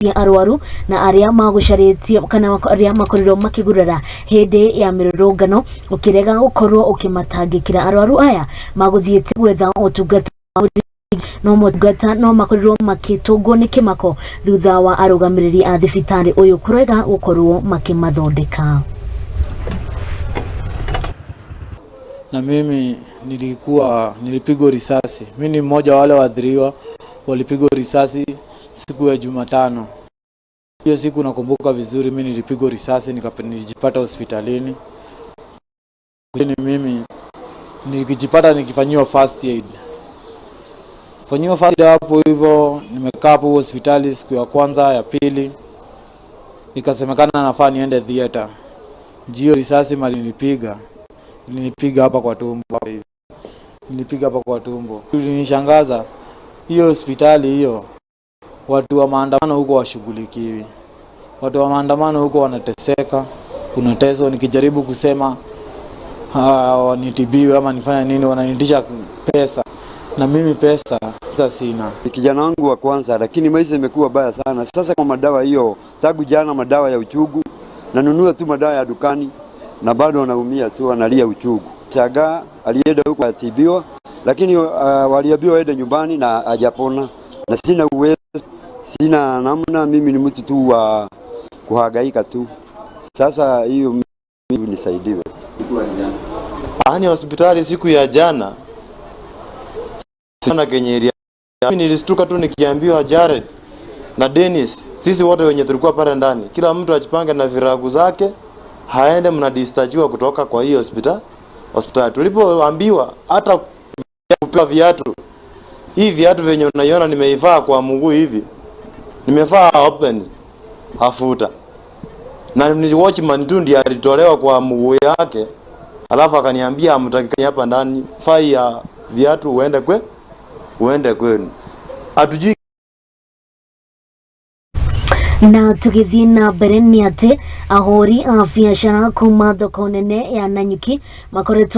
Arwaru na aria magucarĩtie kana arĩa makorirwo makĩgurara hĩndĩ ya mĩrũrũngano ũkĩrega gũkorwo ũkĩmatangĩkĩra. Arwaru aya magũthiĩte gwetha ũtungata no motungata no makorirwo makĩtũngwo nĩ kĩmako thutha wa arũgamĩrĩri a thibitarĩ ũyũ kũrega gũkorwo makĩmathondeka. Na mimi nilikuwa nilipigwa risasi. Mimi ni mmoja wa wale waathiriwa walipigwa risasi siku ya Jumatano. Hiyo siku nakumbuka vizuri, mimi nilipigwa risasi nilijipata hospitalini. Lakini mimi nilijipata nikifanyiwa first aid. Fanyiwa first aid hapo hivyo, nimekaa hapo hospitali siku ya kwanza, ya pili, ikasemekana nafaa niende theater. Jio risasi mali nilipiga ilinipiga hapa kwa tumbo hapa hivi, nilipiga hapa kwa tumbo. Ilinishangaza hiyo hospitali hiyo, watu wa maandamano huko washughulikiwi, watu wa maandamano huko wanateseka, unateswa. Nikijaribu kusema wanitibiwe ama nifanye nini, wananitisha pesa na mimi pesa sina. Ni kijana wangu wa kwanza, lakini maisha imekuwa baya sana sasa. Kwa madawa hiyo, tangu jana madawa ya uchungu, nanunua tu madawa ya dukani na bado wanaumia tu, wanalia uchungu. Chagaa alienda huko atibiwa, lakini waliambiwa aende nyumbani na hajapona, na sina uwezo, sina namna. Mimi ni mtu tu wa kuhangaika tu. Sasa hiyo mimi nisaidiwe. Yaani hospitali siku ya jana sana kenye area. Mimi nilistuka tu nikiambiwa Jared na Dennis, sisi wote wenye tulikuwa pale ndani, kila mtu ajipange na viragu zake, haende mnadischargiwa kutoka kwa hiyo hospitali. Hospitali tulipoambiwa hata kupewa viatu, hii viatu venye unaiona nimeivaa kwa mguu hivi, nimevaa open hafuta, na ni watchman tu ndiye alitolewa kwa mguu yake, alafu akaniambia hamtakikani hapa ndani, fai ya viatu uende kwenu. Hatujui. Na tũgĩthiĩ na mbere nĩ atĩ ahũri a biacara kuma thoko nene ya Nanyuki makoretwo